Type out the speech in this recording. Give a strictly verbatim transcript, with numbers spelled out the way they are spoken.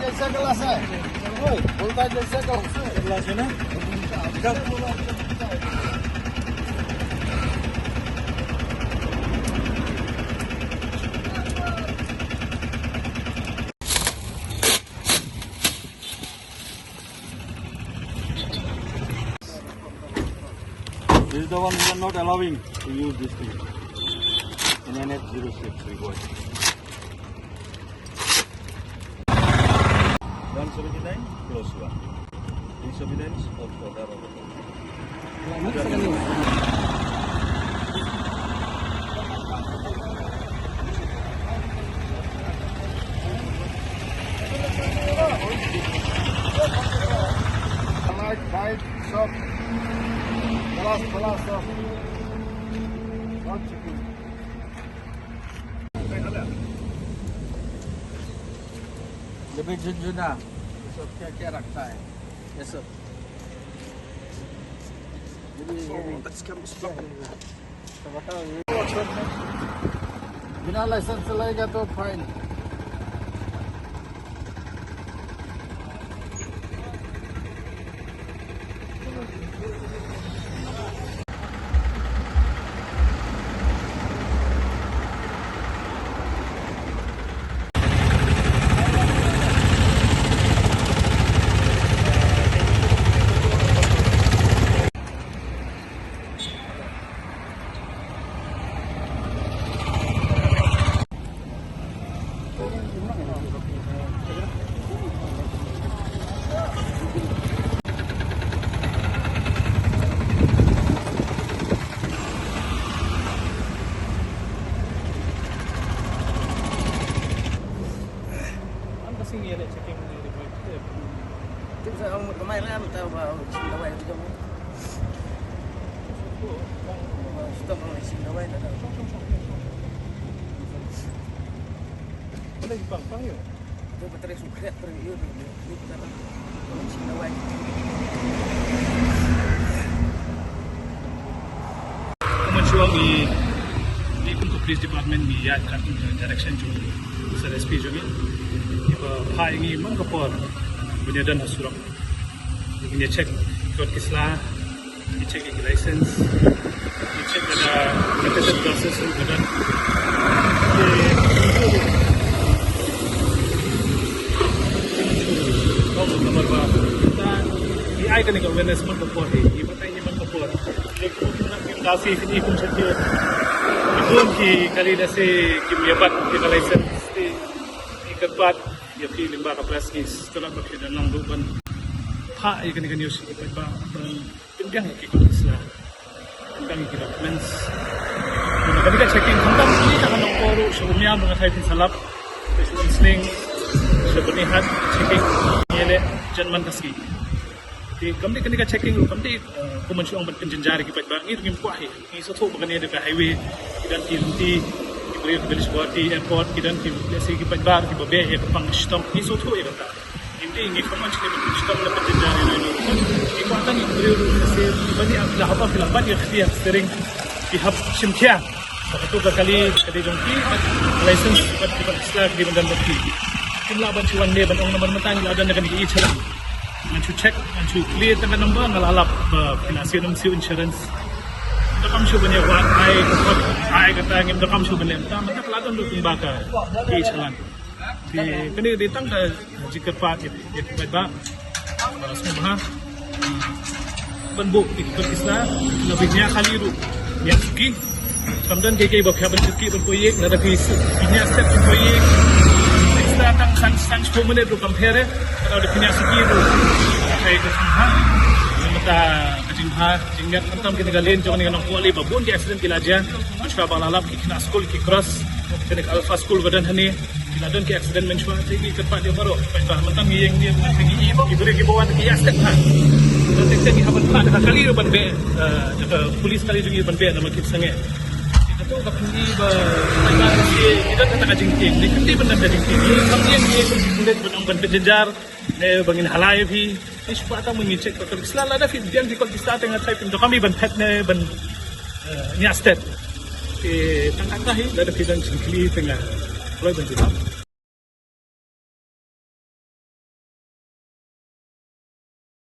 जैसा ग्लास है। ओए, बोलता है जैसा ग्लास है। ग्लास है ना? This is the one we are not allowing to use this thing. In N H zero six, we got. One seventy-nine plus one. Three seventy-nine is also there. Light, light, shop. Glass, glass, shop. One chicken. ये भी झुनझुना, ये सब क्या क्या रखता है, ये सब। ये भी, ये भी। तो बताओ, ये बिना लाइसेंस चलाएगा तो फाइन। Ang kasing yun, checking mo yung report. Ito sa ang kamay lang, tao ba, sindaway, ito mo. Ito mo, sindaway, na daw. Ano yung pangpang yun? Ito ba tayo sukret, pero yun, yun, yun, yun, sindaway. Kumon shuwa ngi, ngi kum ka police department ngi ïaid katkum ka direction jong u Sir S P jong ngi. Ngi ba phah ïa ngi man ka por ban ïadon ha surok. Ngi check kot ki sla, ngi check ki license, ngi check lada ka test process ruh ka don. Ngi ai kane ka awareness man ka por hi, ngi batai ngi man ka por. Ngi kum na kim da si, ngi kum check ki, ngi kum ki kali da si kim ïa bat ki ka license, ngi kyrpad ïa phi lyngba ka press, ngi sngewthuh ba phi dang nang duh ban phah ïa kane ka news ïa ki paidbah ban pynbiang ïa ki kot ki sla, pynbiang ïa ki documents. Kane ka checking khamtam sha Nongpoh ruh, sha Umiam ruh nga tharai phin sa lap, sha Umsning, sha Byrnihat, checking ïa leh jan man ka sngi. Te kam dei kane ka checking ruh, kam dei, eh, kumon shu ong ban pynjynjar ïa ki paidbah, ngi ruh ngim kwah hi. Ngi sngewthuh ba kane dei ka highway, ki don ki lynti, ki briew kiba leit sha Guwahati airport, ki don ki, lehse ki paidbah kiba beh ïa ka pang shitom, ngi sngewthuh ïa kata. Ngi dei ngi kumon shu ban shitom na pynjynjar ïa ngi. Ngi kwah tang ïa ki briew ruh lehse kiba ïa la haba ki la bat ïa ka steering, ki hap shim khia ba kato ka kali ka dei jong ki, license bad ki, bad sla ki dei ban don bad ki. Kim lah ban shu wan ne ban ong namar mynta ngi la don na kane ka e-challan. Ngan shu check, ngan shu clear tang ka number, nga la lap ba phi la siew, ym siew insurance. Ym donkam shuh ban ïa wad, ai ka kot, ai kata, ngim donkam shuh ban leh mynta, mynta ka la don ruh kumba ka e-challan. Te kane dei tang ka jingkyrpad ïa, ïa phi paidbah. Ba sngewbha ban buh ïa ki kot ki sla, lada phi ñiah kali ruh, ñiah suki. Kam don kiei kiei ba phi hap ban suki ban poi ïing, lada phi su-, phi ñiah step ban poi ïing. Phi sla tang san, san shiphew minit ruh kam pher eh. Lada phi ñiah suki ruh. Ka kai ka sngewbha. Namar ka jingbha, jingngeit khamtam kane ka lane jong kane ka Nongpoh Ri ba bun ki accident ki la jia. Mynshuwa ba la lap ki khynnah skul ki cross kane ka Alpha School ba don hangne. Ki la don ki accident mynshuwa, te ngi kyrpad ïa baroh. Mynta mynta ngi ïeng, ngi ïeng, ngi ïeng, ki briew kiba wan ki ïa step ha. Mynta te ngi hap ban phah da ka kali ruh ban beh, eh, da ka police kali jong ngi ban beh namar kim sangeh. To ka pyngi ba, ba ki don kata ka jingtieng, ne kynti ban don ka jingtieng. Kam ïeng ïeng ban ong ban pynjynjar ne ba ngin halai ïa phi. Ni shu pat tang ba ngin check ba ka sla lada phi biang phi kol ki sla te nga trai pyndonkam ïa ban phet ne ban, eh, ïa stet. Te tang kata hi lada phi don jingkylli te nga kloi ban jubab.